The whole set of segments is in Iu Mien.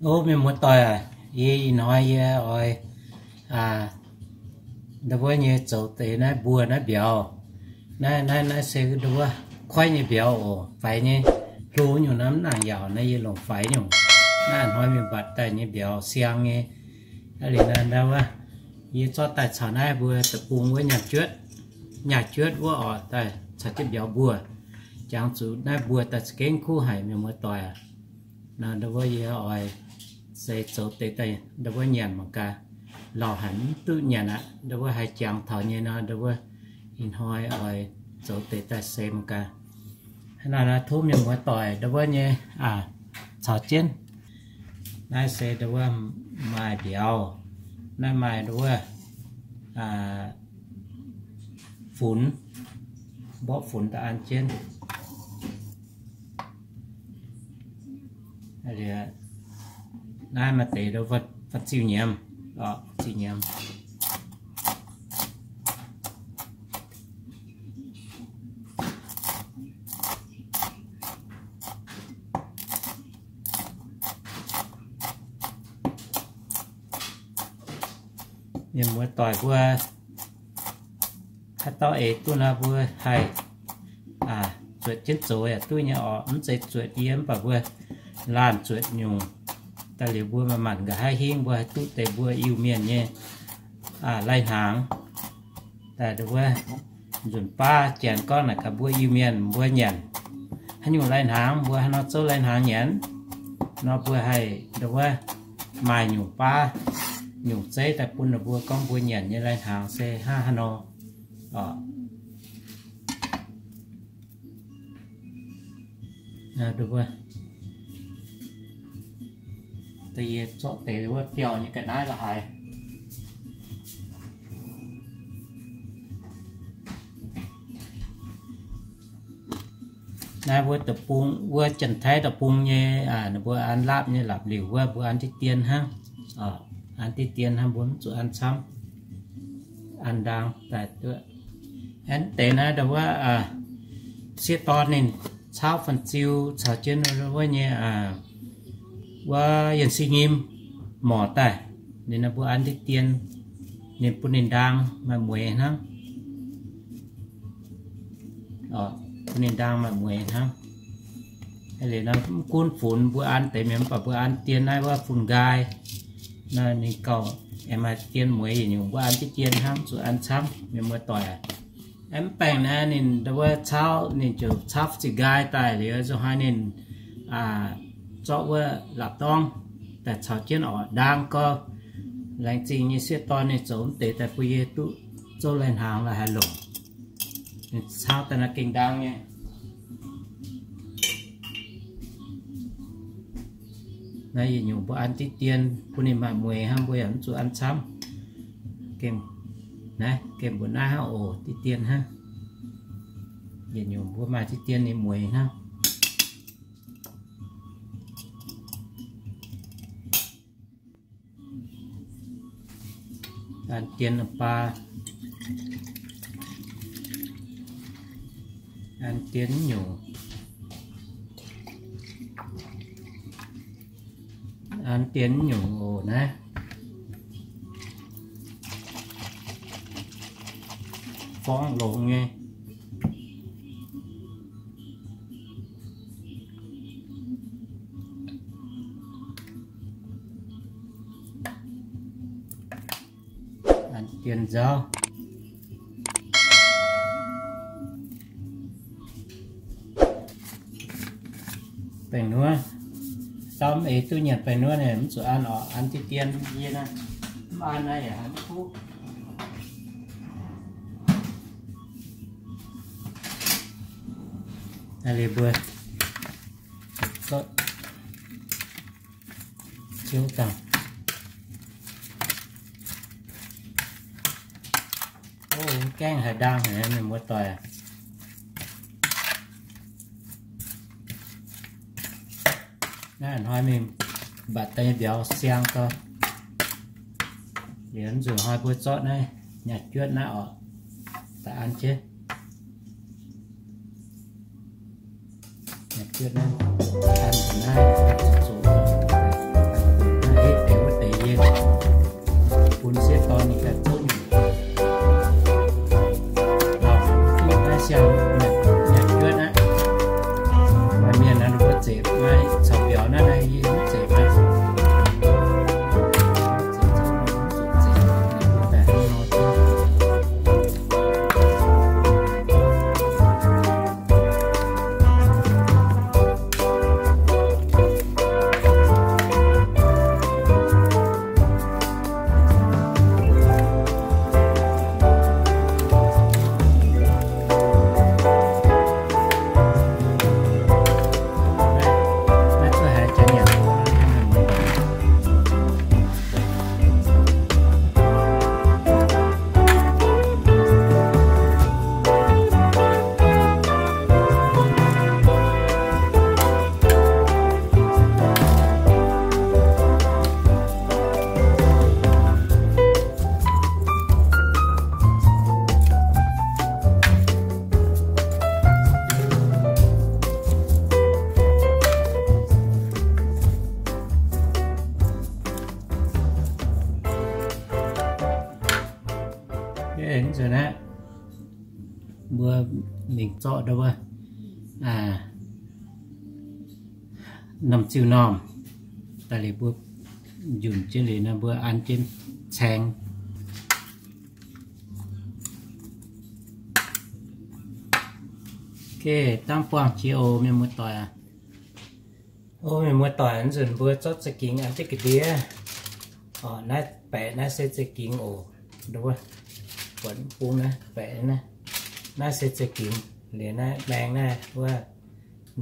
O mienh muoz-doic, yie ih hnoi yie oix ndau wuov nyei zoux deix naaiv mbuo naaiv mbiauz. Naaiv, naaiv, naaiv se ndau wuov koiv nyei mbiauz oc. Faix nyei, hlo nyungc naaiv mv nangc yaac naaiv yie longc faix nyungc. Naaiv hnoi mienh mbatc daaih nyei mbiauz siang nyei. Aa, liuz naaiv ndau wuov yie zorqv daaih caux naaiv mbuo deic-bung wuov nyaah juotv, nyaah juotv wuov oc, daaih caux jienv mbiauz mbuo. Jangx zuqc naaiv mbuo daaih za'gengh kuv haic mienh muoz-doic aac. Nor ndau wuov yie oix se zoux deix daaih ndau wuov nyanc mangc gaax. Lauh haic mv duqv nyanc aqv. Ndau wuov haih jangx taux nyei nor ndau wuov ih hnoi oix zoux deix daaih se mangc gaax. Hnangv naaiv nor tov mienh muoz-doic ndau wuov nyei caux jienv. Naaiv se ndau wuov maaih mbiauz. Naaiv maaih ndau wuov funx, mborqv funx daaih an jienv. Naaiv maaih deix ndau wuov fan-ziu nyiemz, ziu nyiemz. Mienh muoz-doic mbuo haaix dauh eix duqv nor mbuo haih zuotc jienv zoux yaac duqv nyei oc. Mv zeiz zuotc yie mv baac mbuo laanh zuotc nyungc. Daaih liuz mbuo manc-manc nqa'haav hingv mbuo haih duqv deix mbuo Iu-Mienh nyei lai-hnaangx. Daaih ndau wuov nzunc baav janx gorngv naaic gaax mbuo Iu-Mienh mbuo nyanc haaix nyungc lai-hnaangx, mbuo haaix nor zouv lai-hnaangx nyanc nor mbuo haih ndau wuov maaih nyungc baav nyungc zeiv daaih bun ninh mbuo gorngv mbuo nyanc nyei lai-hnaangx se hnangv haaix nor oc. Da'yietv zorqv deix wuov biauh nyei ga'naaiv la'haaix. Naaiv wuov deic-bung, wuov Janx-Taiv deic-bung nyei, ninh mbuo an laapv nyei lapc liuc wuov, mbuo an diqv dien hnangv. An diqv dien hnangv, mbuo mv zuqc an camv. An ndaang daaih duqv. Aengx deix naaiv ndau wuov sieqv dorn ninh caauv fan-ziu caux jienv wuov nyei, wuov yienh si nyim morc daaih, ninh mbuo an diqv dien, ninh bun ninh ndaang maaih mueix hnangv. Bun ninh ndaang maaih mueix hnangv. Liuz nor mv gunv funx mbuo an deix mienh mv baac mbuo an dien naaiv wuov fun nqaai, ninh gauh aengx maaih dien mueix yietc nyungc, mbuo an diqv dien hnangv, zuqc an camv mienh muoz-doic. Mv baengh naaiv ninh ndau wuov caauv, ninh ziouc caauv zinh nqaai daaih liuz, nzunc hnoi ninh zorqv wuov la'dorngv daaih caux jienv orqc, ndaang gorx. Laengz zingh nyei sieqv dorn ninh zoux mv deix daaih bun yie duqv zouv lai-hnaangx la'haaix longc. Ninh caauv daaih naaiv gengh ndaang nyei. Naaiv yietc nyungc mbuo an diqv dien bun ninh maaih mueix hnangv, mbuo yaac mv zuqc an camv. Naaiv gengh mbuoqc naaiv hnangv oc, diqv dien hnangv. Yietc nyungc mbuo maaih diqv dien ninh mueix hnangv. An dien baa, an dien nyungc, an dien nyungc oc naaiv. Forngv longx nyei. An dien nzauv. Baengh nuov, dauh mv eix duqv nyanc baengh nuov naaic mv zuqc an orqc, an diqv dien yie naaiv. Mv an naaiv yaac haiz mv kuv. Naaiv liuz mbuo zorqv ziouv dangh. O, gaengh haaix ndaang haic mienh muoz-doic. Naaiv hnoi mingh mbatc deix mbiauz siang gau. Liuz nzunc hnoi mbuo zorqv naaiv nyaah juotv naaiv orqc, daaih an jienv. Nyaah juotv naaiv, an naaiv zoux. Naaiv caux mbiauz naaiv, naaiv yie mv zeiz naaiv. Nzunc naaiv mbuo mingh zorqv ndau wuov norm ziuh normh daaih liuz mbuo njunc jienv liuz nor mbuo an jienv caeng. Ok, dangv buangh jiex oc mienh muoz-doic aac. O mienh muoz-doic, nzunc mbuo zorqv za'gengh an jienv ga'ndiev. Naaiv baeqc naaiv se za'gengh oc. Ndau wuov, buatc bung naaiv baeqc naaiv, naaiv se za'gengh. Liuz naaiv maeng naaiv wuov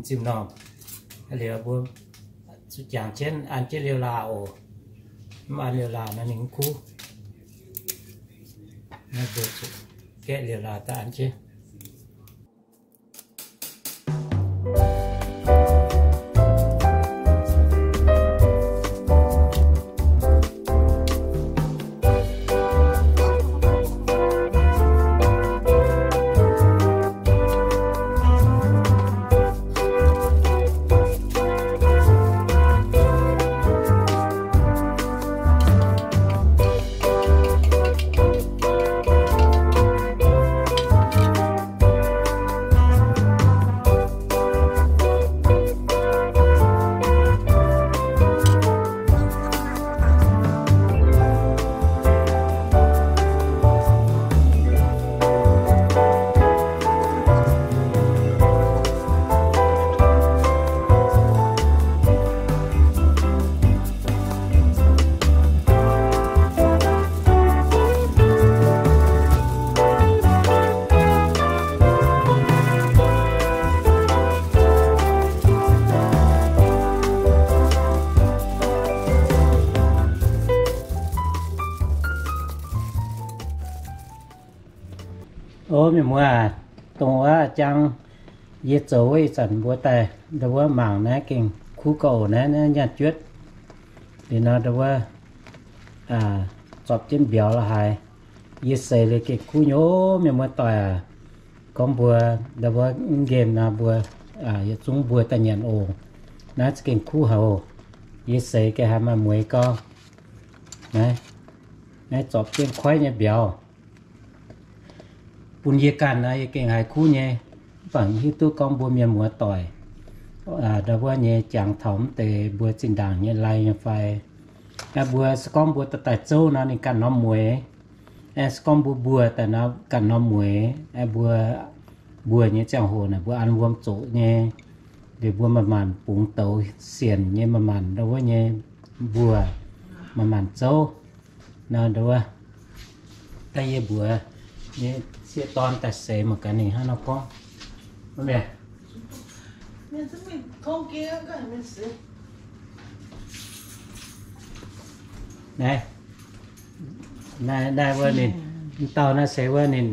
ziuh normh. Liuz mbuo zuqc jangx jienv an jienv liouh laah oc. Mv an liouh laah nor ninh mv kuv. Naaiv mbuo zuqc gaeqv liouh laah daaih an jienv. O mienh muoz, dongh wuov jangx yie zoux wuov ih zanc mbuo daaih ndau wuov mangc naaiv gengh kuv gauh oc. Naaiv nyaanh juotv liuz nor ndau wuov zorpc jienv mbiauz la'haaix. Yie seix liuz gengh kuv nyei o mienh muoz-doic aac. Gorngv mbuo ndau wuov nqemh nor mbuo yietc zungv mbuo daaih nyanc oc. Naaiv za'gengh kuv haic oc. Yie seix gengh haiz maaih mueiz gau. Naaiv, naaiv zorpc jienv kuaiv nyei mbiauz. Bun yie ganh nor yie gengh haiz kuv nyei. Mv baac hiuv duqv gorngv mbuo mienh muoz-doic ndau wuov nyei jangx taux mv deix mbuo zinh ndaangc nyei lai nyei fai. Mbuo se gorngv mbuo daaih daaih zouv nor ninh ganh norm mueiz. Se gorngv mbuo mbuo daaih nor ganh norm mueiz. Mbuo mbuo nyei ziangh hoc naaic mbuo an wuom zoqc nyei. Liuz mbuo manc-manc bungx douz sienc nyei, manc-manc ndau wuov nyei mbuo, manc-manc zouv. Nor ndau wuov, daaih yie mbuox nyei sieqv dorn daaih seix mangc gaax ninh hnangv nor gorngv. Naaiv, naaiv wuov ninh, dauh naaiv se wuov ninh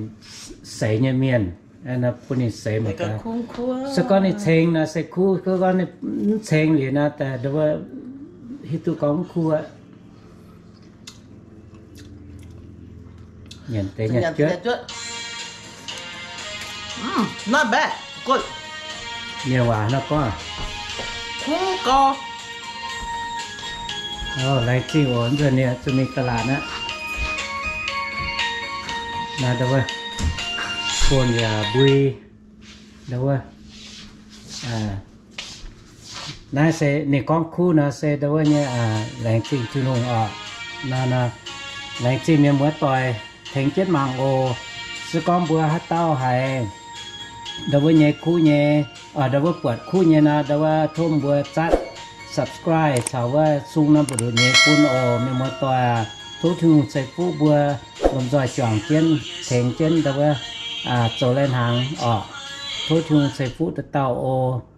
seix nyei mienh, bun ninh seix mangc gaax. Se gorngv ninh ceng nor se kuv, se gorngv ninh mv ceng liuz nor, ndau wuov hiuv duqv gorngv mv kuv aqv. Nyanc deix nyanc juotv. Not bad. Good. Mienh waac nor gorngv. Kuv gau. Laengz zingh oc, nzunc ninh zuqc mingh da'laatc aqv. Naaiv ndau wuov, buonc yaac mbui, ndau wuov, mv Naaiv se ninh gorngv kuv nor se ndau wuov nyei, laengz zingh Tin-Hungh oc. Laengz zingh mienh muoz doic tengx jienv mangc oc. Se gorngv mbuo haaix dauh haiz ndau wuov nyei kuv nyei, ndau wuov buatc kuv nyei nor, ndau wuov tov mbuo zatv subscribe caux wuov sung norm buoz-ndoqv nyeiz bun oc. Mienh muoz doic aac, tov Tin-Hungh ceix fuqv mbuo lomh nzoih juangc jienv tengx jienv ndau wuov zoux lai hnaangx oc. Tov Tin-Hungh ceix fuqv dauh dauh oc.